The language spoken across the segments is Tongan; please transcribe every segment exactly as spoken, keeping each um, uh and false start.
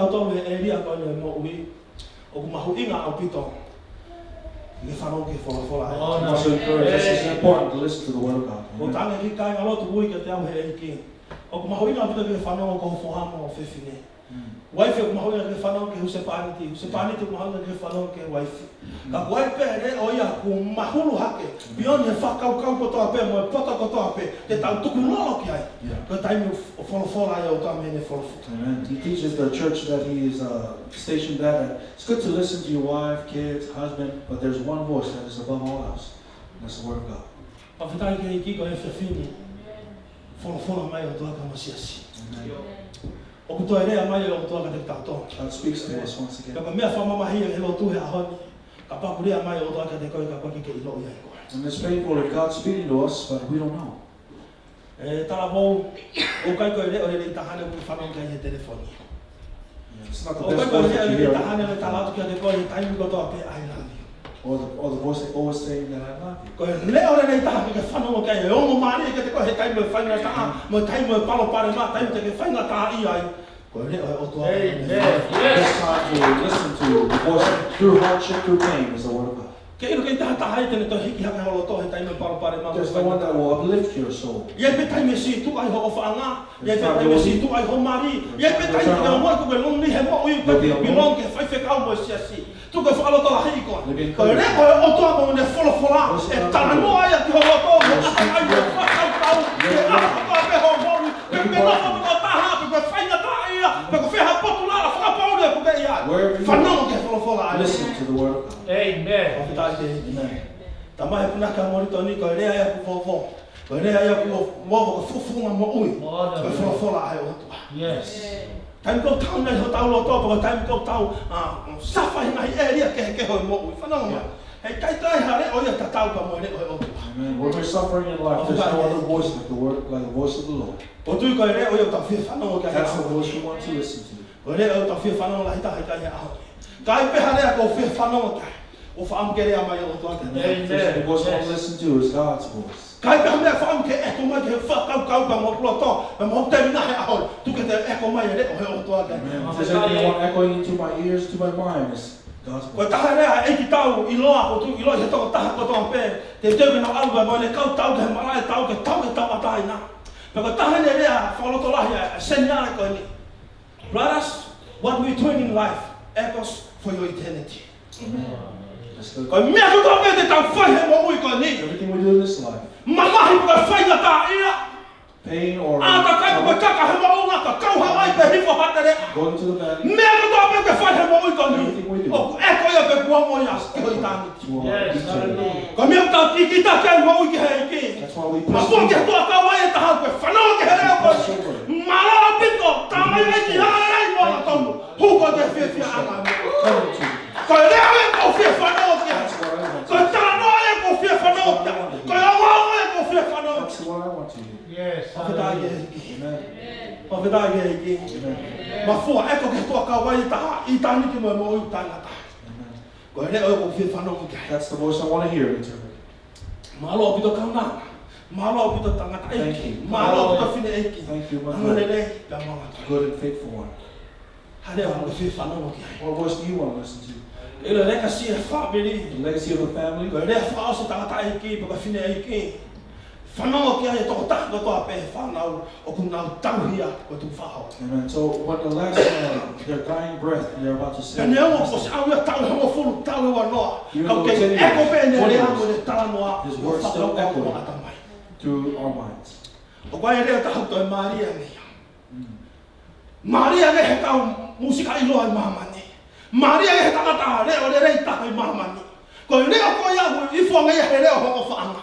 Kitautolu he ʻēlia ko eni ʻo e moʻui, ʻoku mahuʻinga ʻaupito ke fanongo ki he folofola. Oh, no. I must encourage, this is important to listen to the word of God. Amen. Ko e tangi ki he kāinga lotu ui kiate au he ʻEiki. ʻOku mahuʻinga ʻaupito ke fanongo ki ho foha mo ho fefine. Mm. Uaifi ʻoku mahuʻinga ke fanongo ki he husepāniti. Husepāniti ʻoku mahuʻinga ke fanongo ki he uaifi. Mm. Ka ʻoku ʻi ai pē leʻo ia ʻoku mahulu hake. Mm. Beyond he fakakaukau kotoa pē, mo e poto kotoa pē. Te tau tukulolo ki ai. Yeah. Ko e taimi ʻoku folofola ai ʻa e ʻOtua mei heʻene folofola. Amen. He teaches the church that he is, uh, stationed at, that it's good to listen to your wife, kids, husband, but there's one voice that is above all else. That's the word of God. Fakafetaʻi ki he ʻEiki ko e efiafi ni. Folofola mai ʻa e ʻOtua ki hono siasi. Amen. ʻOku toe lea mai ʻa e ʻOtua kiate kitautolu. God speaks to us once again. Ka ko e meʻa fakamamahi ʻi he lotu he ʻaho ni. Kapau ʻoku lea mai ʻa e ʻOtua kiate koe ka ʻoku ʻikai ke ke ʻiloʻi ai koe. And it's painful if God's speaking to us, but we don't know. ʻE talavou, ʻoku ʻikai ko e leʻo lelei taha eni ʻoku ke fanongo ki ai he telefoni. Yeah, it's not the best voice that you hear. ʻOku ʻikai ko e leʻo lelei taha eni ʻoku tala atu kiate koe he taimi kotoa pē, "I love you." Or the, or the voice that always saying that, "I love you." Ko e leʻo lelei taha ke ke fanongo ki ai, ʻe ongo mālie kiate koe he taimi ʻo e faingataʻa, mo e taimi ʻo e palopalema, taimi te ke faingataʻaʻia ai. Ko e leʻo ʻo e ʻOtua. Amen. Yes. Best time to listen to the voice through hardship, through pain, is the word of God. Ke ʻilo ʻoku ʻikai ha taha ia te ne toe hiki hake ho loto he taimi ʻo e palopalema. There's no one that will uplift your soul. ʻI ai pē taimi ʻe sītuʻa ai ho ʻofaʻanga. ʻI ai pē taimi ʻe sītuʻa ai ho mali. ʻI ai pē taimi te ke ongoʻi ʻoku ke lonely he moʻui, ʻoku ʻikai ke belong ki he faifekau mo e siasi. Tuku ke fakalotolahiʻi koe. Ko e leʻo ʻo e ʻOtua mo ʻene folofola. ʻE talanoa ia ki ho loto, mo e ʻatamai, mo e fakakaukau, mo e ʻatamai pē ho moʻui. Pe ko e nofo tokotaha, pe ko e faingataʻaʻia, pe ko fē ha potu laʻā fakapōpula ʻoku ke ʻi ai. Wherever you are, fanongo ki he folofola ʻa e ʻEiki. Listen to the word of God. Amen. Fakafetaʻi ki he ʻEiki. Amen. Tamai, punake ʻa Molitoni, ko e lea ia ʻoku vovo. Ko e lea ia ʻoku vovo, ko e fufunga moʻui. Ko e folofola ʻa e ʻOtua. Yes. Taimi ʻoku tau nai hotau loto, pe ko e taimi ʻoku tau, ah, suffer ʻi he ngaahi ʻēlia kehekehe ʻo e moʻui. Fanongo mai. Yeah. He ʻikai toe ʻi ai ha leʻo ia tatau pē mo e leʻo ʻo e ʻOtua. Amen. When we're suffering in life, there's no other voice like the word, like the voice of the Lord. ʻOku ou tui ko e leʻo ia ʻoku tau fie fanongo ki ai. That's the voice we want to listen to. Ko e leʻo ia ʻoku tau fie fanongo lahi taha ki ai he ʻaho ni. Ka ʻi ai pē ha lea ʻoku ou fie fanongo ki ai, ʻoku ou fakaʻamu ke lea mai ʻa e ʻOtua ki ai. Amen. If there's any voice we want to listen to, it's God's voice. Ka ʻi ai pē ha meʻa ʻoku ou fakaʻamu ke ʻeko mai ki he fakakaukau pea mo hoku loto, pea mo hoku tēvina he ʻaho ni, tuku ke toe ʻeko mai e leʻo ʻo e ʻOtua ki ai. Amen. If there's anyone echoing into my ears, to my mind, it's God's voice. Ko e taha e lea ʻa e ʻEiki tau ʻiloa, ʻoku tau ʻiloa ʻi he tokotaha kotoa pē, teuteu ke nau ʻalu pē mo ʻene kau tau ki he malaʻe tau, ke tau ke tauʻatāina. Pea ko e taha eni e lea fakalotolahi ʻa e semiāna ko eni. Brothers, what we doing in life echoes for your eternity. Amen. That's good. Ko e meʻa kotoa pē te tau fai he moʻui ko eni. Everything we do in this life. Mamahi pe ko e faingataʻaʻia. Pain or ʻĀtakai pe ko e kaka he moʻunga, ka kau haʻu ai pē hifo ha teleʻa. Going to the valley. Meʻa kotoa pē ʻoku ke fai he moʻui ko eni. Everything we do. ʻOku ʻeko ia pea kuo ongo ia ki ho ʻitāniti. Yes, hallelujah. Ko e meʻa ʻoku tau kikita ki ai he moʻui ki he ʻEiki. That's why we push forward. Ka ʻoku ʻikai ke tuʻa kau ai e taha ʻoku ke fanongo ki he leʻo ko eni. Mālō ʻaupito, tamai ʻEiki, hālelūia mo ala tonu. Hū koe ki he fiefiaʻanga. Come to me. Ko e leʻo ʻoku ou fie fanongo ki ai. That's what I want to hear. Ko e talanoa ʻoku ou fie fanongo ki ai. Ko e ongoongo ʻoku ou fie fanongo ki ai. That's what I want to hear. Yes. Fakafetaʻi ki he ʻEiki. Amen. Fakafetaʻi ki he ʻEiki. Amen. Mafua, ʻeko ke tuʻa kau ai e taha, ʻitāniti mo e moʻui taʻengata. Amen. Ko e leʻo ʻoku ou fie fanongo ki ai. That's the voice I want to hear in eternity. Mālō ʻaupito kaunanga. Mālō ʻaupito tangataʻeiki. Thank you. Mālō ʻaupito fineʻeiki. Thank you, my friend. Angalelei, pea mo angatonu. Good and faithful one. Hā e leʻo ʻoku ke fie fanongo ki ai? What voice do you want to listen to? ʻIlo e legacy e fāmili. The legacy of a family. Ko e lea fakaʻosi e tangataʻeiki, pe ko e fineʻeiki. Fanongo ki ai e tokotaha kotoa pē fānau ʻoku nau tauhi ʻa e tukufakaholo. Amen. So when the last, uh, their dying breath, they're about to say, ka neongo kuo ʻosi ʻalu ia e taʻu ʻe hongofulu, taʻu ʻe uanoa, even though ten years, twenty years, ka ʻoku kei ʻeko pē ʻene lea mo ʻene talanoa, his words still echo through our minds. ʻOku ʻi ai e lea ʻe taha ʻoku toe mālie ange ia. Mm. Mālie ange he kau mūsika ʻiloa ʻi māmani. Mālie ange he tangata leʻo lelei taha ʻi māmani. Ko e leʻo ko ia ʻoku ʻifongia he leʻo ho ʻofaʻanga.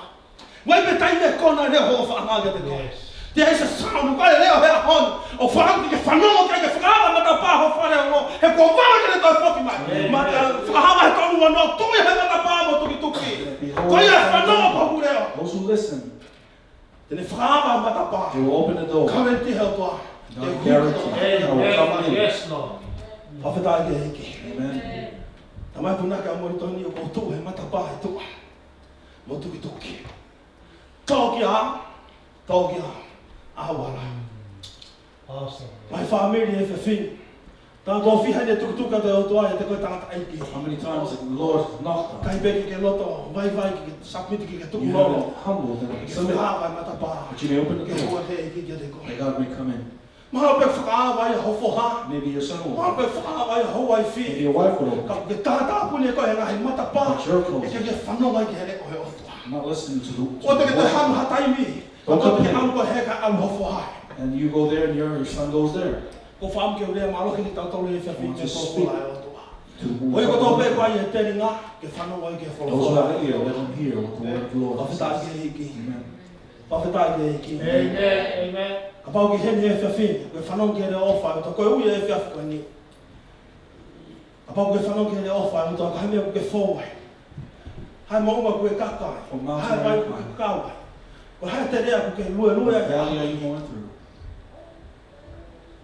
ʻOku ʻi ai pē taimi ʻe kona e leʻo ho ʻofaʻanga kiate koe. Yes. There is a sound, ko e leʻo he ʻaho ni. ʻOku ou fakaʻamu ke ke fanongo ki ai, ke fakaava e matapā ho fale ongo. He kuo vave ke ne toe foki mai. Amen. Ma, uh, Fakahā vahe tolu uanoa, tuʻu ia he matapā mo tukituki. Behold, ko ia ʻe fanongo ki hoku leʻo. Those who listen. Te ne fakaava e matapā. He will open the door. Guarantee he ʻOtua. God guarantee. He will come in. Yes, Lord. Fakafetaʻi ki he ʻEiki. Amen. Tamai, punake ʻa Molitoni, ʻoku ou tuʻu he matapā ʻi tuʻa mo tukituki. Tō ki ai, tō ki ai. Awesome. My family, e efiafi ni. Taimi ʻe fiha ʻene tukituki atu e ʻOtua ʻiate koe tangataʻeiki. How many times the Lord knocked on? ʻIkai pē ke ke loto vaivai, ke ke submit, ke ke tukulolo. You haven't humbled and submit. Ke ke fakaava e matapā. But you may open the door. Ke hū ʻa e ʻEiki kiate koe. That God may come in. Mahalo pē fakaava ia ho foha. Maybe your son will. Mahalo pē fakaava ia ho uaifi. Maybe your wife will open. Ka ʻoku ke tātāpuni ʻe koe he ngaahi matapā. But you're closed. ʻIkai ke fanongo ai ki he leʻo ʻo e ʻOtua. Not listening to the, to the voice of God. ʻOua te ke toe haʻu ha taimi. Don't come here. ʻOua te ke haʻu koe he kae ʻalu ho foha. And you go there and your, your son goes there. ʻOku ou fakaʻamu ke u lea mālohi kitautolu he efiafi ni ki he folofola ʻa e ʻOtua. I want to speak to the word of God. Ko ia kotoa pē ʻoku ʻi ai e telinga ke fanongo ai ki he folofola. Those who have an ear, let them hear what the word of the Lord has. Fakafetaʻi ki he ʻEiki. Amen. Fakafetaʻi ki he ʻEiki. Amen. Amen. Kapau ʻoku ke ʻi heni he efiafi ni, ʻoku ke fanongo ki he leʻo ʻofa ʻa e ʻOtua, ko e ui e efiafi ko eni. Kapau ʻoku ke fanongo ki he leʻo ʻofa ʻa e ʻOtua, ko e hā e meʻa ʻoku ke fou ai? Hā e moʻunga ʻoku ke kaka ai? What mountain are you climbing? Hā e vai ʻoku ke kau ai? Ko e hā e teleʻa ʻoku ke luelue ai? What valley are you going through?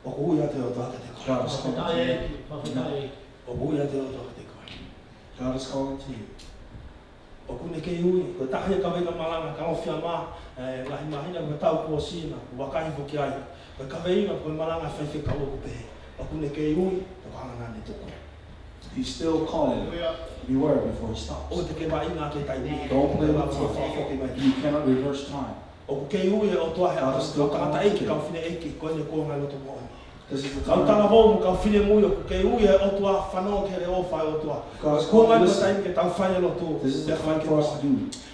ʻOku ui atu e ʻOtua kiate koe. God is calling to you. Fakafetaʻi. Amen. ʻOku ui atu e ʻOtua kiate koe. God is calling to you. ʻOku ne kei ui, ko e taha ia e kaveinga malanga, ka ʻoku fiemaʻu, ē, lahi mahino ko e tau kuo ʻosi na, ʻoku vakai hifo ki ai. Ko e kaveinga, ko e malanga faifekau ʻoku pehē. ʻOku ne kei ui, ko e hā naʻa ne tuku. He's still calling. Hallelujah. Beware before he stops. ʻOua te ke vaʻinga ki he taimi. Don't play with time. Ke lava fakafoki mai. You cannot reverse time. ʻOku kei ui e ʻOtua he ʻaho ni. God is still calling today. Kau tangataʻeiki, kau fineʻeiki, ko eni e kuonga ʻo e loto moʻoni. This is the time. Kau talavou mo e kau finemui, ʻoku kei ui e ʻOtua, fanongo ki he leʻo ʻofa ʻa e ʻOtua. God is calling. Ko e kuonga ʻo e taimi ke tau fai e lotu. This is the time for us to do.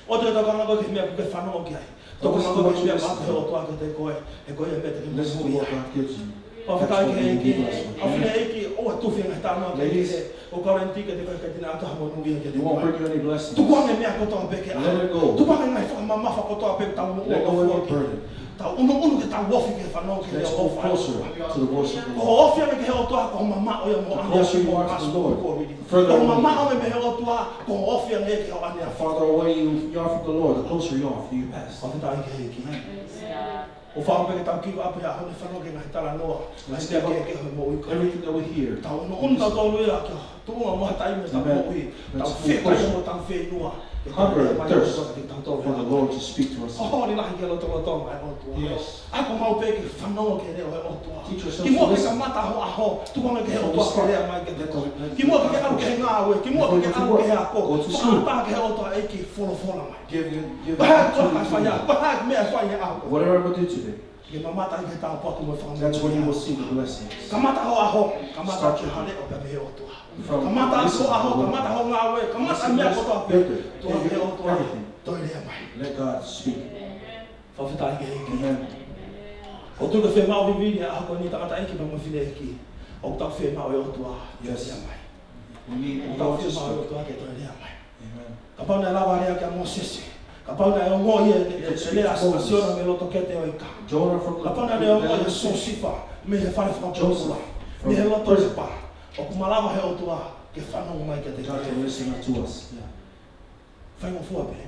ʻOua te ke tokanga koe ki he meʻa ʻoku ke fanongo ki ai. Don't listen to what you listen. Tokanga koe ki he meʻa ʻoku ʻoatu ʻe he ʻOtua kiate koe, he ko ia e meʻa te ke maʻu ia. Listen to what God gives you. Fakafetaʻi ki he ʻEiki. That's what you need. Kau fineʻeiki, ʻoua ʻe tufi e ngaahi talanoa ki he, ladies, ʻoku guarantee kiate koe ʻikai te ne ʻatu ha monūʻia kiate koe. He won't bring you any blessings. Tuku ange e meʻa kotoa pē ke ʻalu. Let it go. Tuku ange e ngaahi fakamamafa kotoa pē ʻoku tau moʻua. Let go of any burden. Tau ʻunuʻunu ke tau ofi ke fanongo ki he leʻo ʻofa ʻa e ʻOtua. Let's move closer to the voice of the Lord. Ko hoʻo ofi ange ki he ʻOtua, ko hoʻo mamaʻo ia mo e ʻaneafi mo e ngaahi sipoti. The further away you are from the Lord, the closer you are from the Lord, the closer you are, you pass. Fakafetaʻi ki he ʻEiki. Amen. ʻOku ou fakaʻamu pē ke tau give up he ʻaho ni, fanongo ki he ngaahi talanoa. Let's give up everything that we hear. Ngaahi meʻa kehekehe ʻo e moʻui. Tau ʻunuʻunu tautolu ia ki he tuʻunga mo e taimi ʻetau moʻui. Let's move closer. Tau fiekaia mo tau fieinua. Hunger and thirst for the Lord to speak to us. Holi lahi ki he lotolotonga ʻo e ʻOtua. Yes. Ako maʻu pē ke fanongo ki he leʻo ʻo e ʻOtua. Teach yourself to listen. Kimuʻa ke kamata ho ʻaho, tuku ange ki he ʻOtua ke lea mai kiate koe. Kimuʻa ke ke ʻalu ki he ngāue, kimuʻa ke ke ʻalu ki he ako, fakaʻatā ki he ʻOtua, ʻEiki, folofola mai. Give you, give you to the Lord. Ko e hā e meʻa ʻe fai he ʻaho ko eni? Whatever I'm gonna do today. Ke mamata ki he tāpuaki mo e fakamoʻui. That's when you will see the blessings. Kamata ho ʻaho, kamata ki he leʻo pē mei he ʻOtua. Start from this moment. Kamata ho ʻaho, kamata ho ngāue, kamata e meʻa kotoa pē. Listen to your faith, your, your, everything. Tuku ange ki he ʻOtua ke toe lea mai. Let God speak. Fakafetaʻi ki he ʻEiki. Amen. ʻOku ou tui ʻoku fiemaʻu vivili he ʻaho ko eni tangataʻeiki pea mo e fineʻeiki. ʻOku tau fiemaʻu e ʻOtua ke lea mai. Yes. We need the Lord to speak. ʻOku tau fiemaʻu e ʻOtua ke toe lea mai. Amen. Kapau naʻe lava e lea kia Mōsese. Kapau naʻe ongoʻi e, e, e lea ʻa Siona mei loto kete ʻo e ika. Jonah from the, Kapau naʻe ongoʻi ʻe Siosefa mei he fale fakapōpula, Joseph from prison. Mei he loto lepa. ʻOku malava he ʻOtua ke fanongo mai kiate koe. God can listen to us. Yeah. Faingofua pē.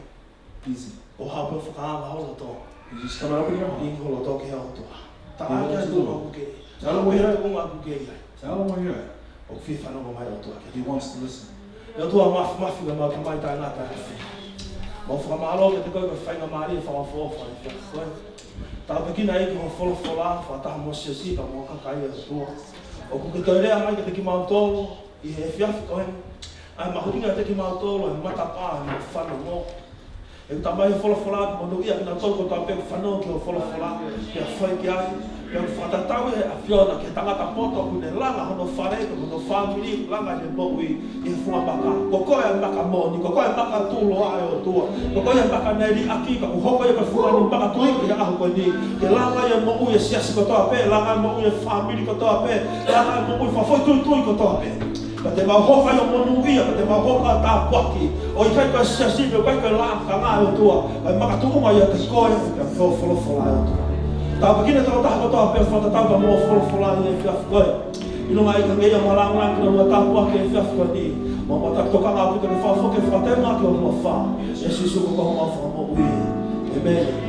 Easy. ʻO haʻu pē ʻo fakaava ho loto. You just come and open your heart. ʻIloʻi ho loto ki he ʻOtua. Give it to the Lord. Talaange ki ai e tuʻunga ʻoku ke ʻi ai. Tell him where you're at. Tell him where you're at. ʻOku fie fanongo mai e ʻOtua kiate koe. He wants to listen. ʻE ʻOtua Māfimafi, ko homau Tamai taʻengata ʻi he efiafi ni. Mau fakamālō kiate koe ko e faingamālie fakaʻofoʻofa ʻo e efiafi ko eni. Tāpuekina ʻEiki hoʻo folofola, fakataha mo Siosifa mo e kakai, ʻe ʻOtua. ʻOku ke toe lea mai kiate kimautolu ʻi he efiafi ko eni. ʻA e mahuʻinga kiate kimautolu ʻa e matapā mo e fanongo. ʻE Tamai, hoʻo folofola ʻoku monūʻia kinautolu kotoa pē ʻoku fanongo ki hoʻo folofola, pea foaki ki ai, pea ʻoku fakatatau ʻi he ʻAfiona ki he tangata poto ʻoku ne langa hono fale, hono fāmili, langa ʻene moʻui ʻi he funga maka. Ko koe ʻa e maka moʻoni, ko koe ʻa e maka tuʻuloa, ʻe ʻOtua. Ko koe ʻa e maka naʻe liʻaki, ka kuo hoko ia ko e fungani makatuʻunga ki he ʻaho ko eni. Ke langa ʻa e moʻui ʻa e siasi kotoa pē, langa ʻa e moʻui ʻa e fāmili kotoa pē, langa ʻa e moʻui fakafoʻituitui kotoa pē. Pea te mau hoko ai ʻo monūʻia, pea te mau hoko ai ʻo tāpuaki, ʻo ʻikai ko e siasi, ʻikai ko e lakanga, ʻe ʻOtua, kae makatuʻunga ʻiate koe, pea mo hoʻo folofola, ʻe ʻOtua. Tāpuekina e tokotaha kotoa pē ʻoku fakatatau pea mo hoʻo folofola ʻi he efiafi ko eni. ʻIlonga ʻEiki, ke ʻi ai ʻa e malanga, ke ʻi ai ʻa e tāpuaki ʻi he efiafi ko eni. Mau mātuʻaki tokanga ʻaupito ke fakafoki e fakatauange ki hoʻo huafa. ʻIa Sīsū ko homau Fakamoʻui. ʻĒmeni.